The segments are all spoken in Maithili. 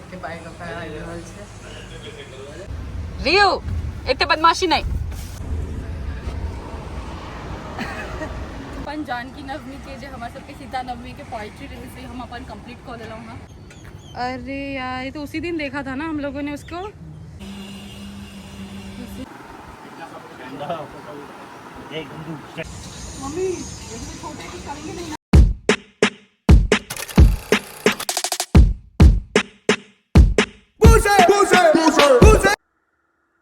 सबके बाइक पर आबि रहल छै। रियो, एते बदमाशी नहि। अपन जानकी नवमी के जे हमर सबके सीता नवमी के पोइट्री रहे से हम अपन कंप्लीट कऽ लेलहुँ हँ। अरे यार, ये तो उसी दिन देखा था ना हम लोगों ने उसको। मम्मी, ये छोटे कुछ करेंगे नहीं ना?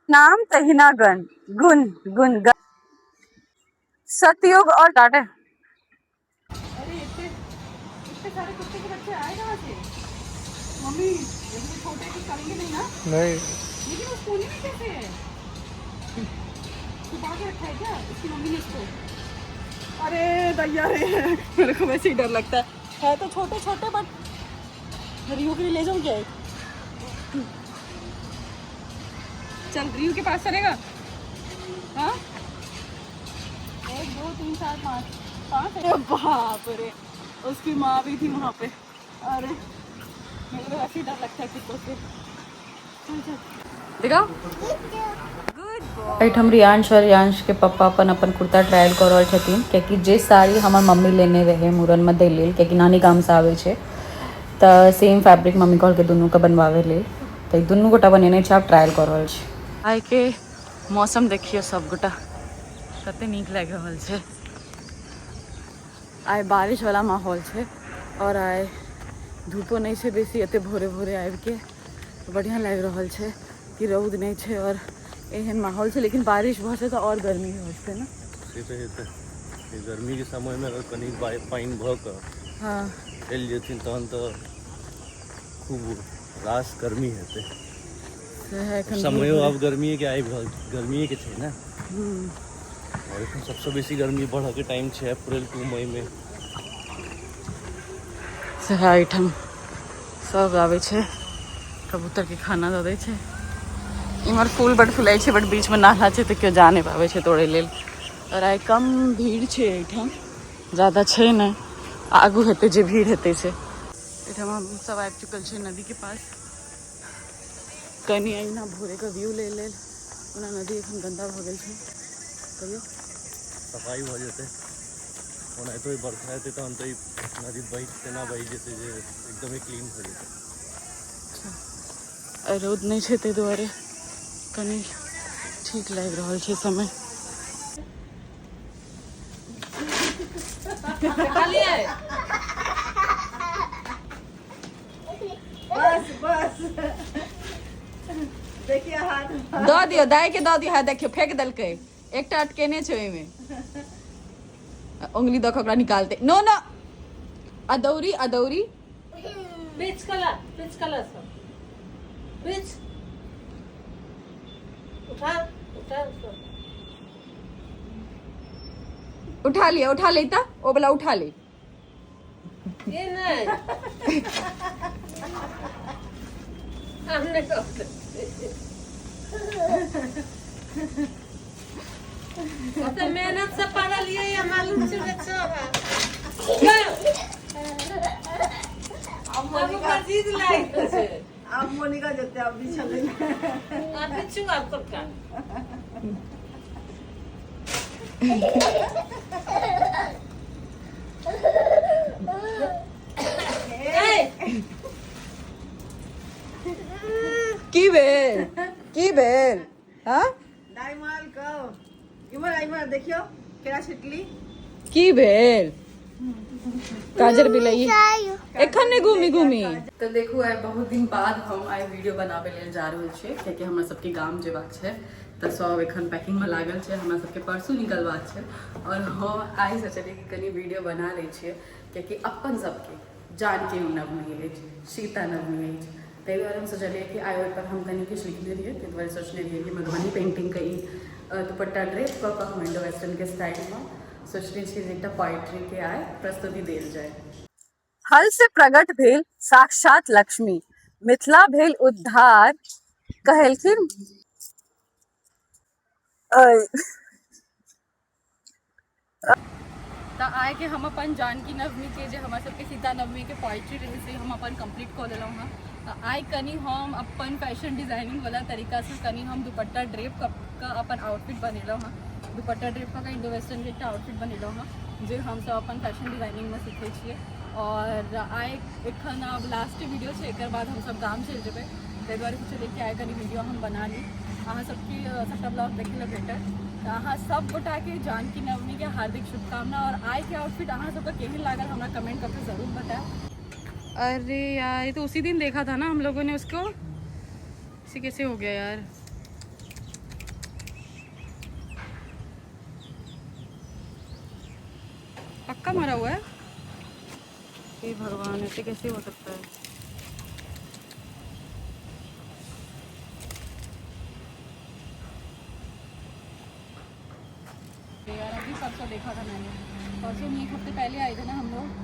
नाम तहिना गण गुण गुण गण सतयुग और टाटे। अरे इतने इतने सारे कुत्ते के बच्चे आए कहाँ से? मम्मी, ये तो छोटे कुछ करेंगे नहीं ना? नहीं। लेकिन उस कोने में कैसे है? छुपा के रखा है क्या इसकी मम्मी ने इसको? अरे दैया रे, मेरे को वैसे ही डर लगता है तो छोटे छोटे, बट रियू के लिए ले जाऊँ क्या एक? चल, रियू के पास चलेगा। हाँ, 1 2 3 4 5 5। अरे बाप रे, उसकी माँ भी थी वहाँ पे। अरे मेरे को वैसे ही डर लगता है कुत्तों से। चल चल, देखा। एहिठाम रियांश और रियांश के पप्पा अपन अपन कुर्ता ट्रायल कऽ रहल छथिन, कियाकि जे साड़ी हमर मम्मी लेने रहै मूड़नमे दै लेल, कियाकि नानी गामसँ आबै छै, तऽ सेम फैब्रिक मम्मी कहलकै दुनूके बनवाबै लेल, तऽ ई दुनू गोटा बनेने छै, आब ट्रायल कऽ रहल छै। आइके मौसम देखियौ सबगोटा, कते नीक लागि रहल छै। आइ बारिश वाला माहौल छै और आइ धूपो नहि छै बेसी। एते भोरे भोरे आबिके बढ़िआँ लागि रहल छै कि रौद नहि छै और एहन माहौल छै, लेकिन बारिश भऽ जेतै तऽ आओर गर्मी भऽ जेतै ने। से तऽ हेतै। ई गर्मीके समयमे अगर कनि पानि भऽ कऽ चलि जेथिन तहन तऽ खूब रास गर्मी हेतै। सएह एखन समयो आब गर्मीएके आबि रहल, गर्मीएके छै ने। और एखन सबसँ बेसी गर्मी बढ़ऽके टाइम छै अप्रैल टू मईमे। सएह एहिठाम सब आबै छै, कबूतरके खाना दऽ दै छै। इम्हर फूल बड फुलाइ छै, बट बीचमे नाला छै तऽ केओ जा नहि पाबै छै तोड़ै लेल। और आइ कम भीड़ छै एहिठाम, ज्यादा छै नहि, आगू हेतै जे भीड़ हेतै से। एहिठाम हम सब आबि चुकल छी नदीके पास, कनि अहिना भोरेके व्यू लै लेल। ओना नदी एखन गन्दा भऽ गेल छै, कहियौ। सफाइ भऽ जेतै। ओनाहितो ई बरखा हेतै तहन तऽ ई नदी बहि तेना बहि जेतै जे एकदमे क्लीन भऽ जेतै। आइ रौद नहि छै, ताहि दुआरे कनि ठीक लागि रहल छै समय। बस बस, देखिए हाथ। दऽ दियौ दाइ के, दऽ दियौ। है देखियौ, फेंक देलकै। एकटा अटकेने छै ओहिमे, उंगली दऽ कऽ ओकरा निकालतै। नो नो, अदौरी अदौरी। पिच कला, पिच कला सब पिच उठा उठा उसको। उठा लिया, उठा ले, तऽ ओ वाला उठा ले। ये नहीं, हमने तो तो मेहनत से पढ़ा लिया, ये मालूम छै बच्चा। आब अब मोनिका ओकर जीद लागि छै। आब मोनिका जेतै, आब बिछल। आ बिच्छू आब कोटका। ए की भेल, की भेल? हाँ। दाइ माल कह, इम्हर इम्हर देखियौ केना छिटली। की भेल काजर बिलई? एखन नहि, घूमी घूमी। तऽ देखू, आइ बहुत दिन बाद हम आइ वीडियो बनाबै लेल जा रहल छियै, कियाकि हमरा सबके गाम जेबाक छै, तऽ सब एखन पैकिंगमे लागल छै। हमरा सबके परसू निकलबाक छै और हम आइ सोचलियै कि कनि वीडियो बना लै छियै, कियाकि अपन सबके जानकी नवमी अछि, सीता नवमी अछि, ताहि दुआरे हम सोचलियै कि आइ ओहिपर हम कनि किछु लिखने रहियै। ताहि दुआरे सोचने रहियै कि मधुबनी पेंटिंगके ई दुपट्टा ड्रेप कऽ कऽ हम इंडो वेस्टर्नके स्टाइलमे सोचने छियै जे एकटा पोएट्रीके आइ प्रस्तुति देल जाय। हल से प्रकट भेल साक्षात लक्ष्मी, मिथिला भेल उद्धार कहलखिन। तऽ आइके हम अपन जानकी नवमी के जे हमर सबके सीता नवमी के पोइट्री रहै से हम अपन कंप्लीट कऽ लेलहुँ हँ। आइ कनि हम अपन फैशन डिजाइनिंग वाला तरीकासँ कनि हम दुपट्टा ड्रेप कऽ कऽ अपन आउटफिट बनेलहुँ हँ। दुपट्टा ड्रेप कऽ कऽ इंडो वेस्टर्न के एकटा आउटफिट बनेलहुँ हँ, जे हमसब अपन फैशन डिजाइनिंगमे सीखै छियै। और आइ एखन आब लास्ट वीडियो छै, एकर बाद हमसब गाम चलि जेबै, ताहि दुआरे सोचलियै कि आइ कनि वीडियो हम बना ली। अहाँ सबके सबटा ब्लॉग देखै लए भेटत। तऽ अहाँ सब गोटाके जानकी नवमीके हार्दिक शुभकामना। और आइके आउटफिट अहाँ सबके केहन लागल हमरा कमेंट कऽ के जरूर बतायब। अरे यार, ये तो उसी दिन देखा था ना हम लोगों ने उसको, इसे कैसे हो गया यार? पक्का मरा हुआ है। हे भगवान, ऐसे कैसे हो सकता है? यार अभी परसों देखा था मैंने, परसों नहीं, एक हफ्ते पहले आए थे ना हम लोग।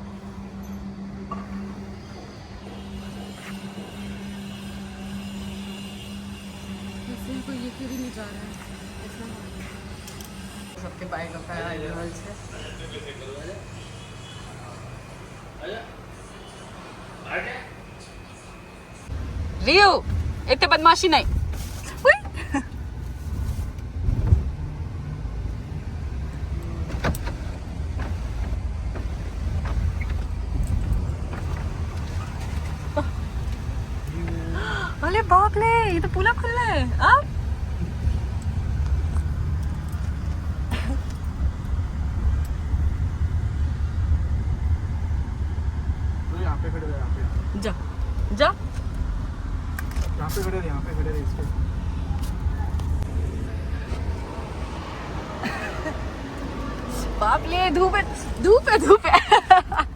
किसी को ये क्यों भी नहीं जा रहा है ऐसा। सबके बाइक आबि रहल छै। रियो, एते बदमाशी नहीं। उई! अरे बाप रे, ये तो पूरा खुला है अब। यहाँ पे खड़े रहे, यहाँ पे। जा जा। यहाँ पे खड़े रहे, यहाँ पे खड़े रहे इसके। बाप रे, धूप है, धूप है, धूप है।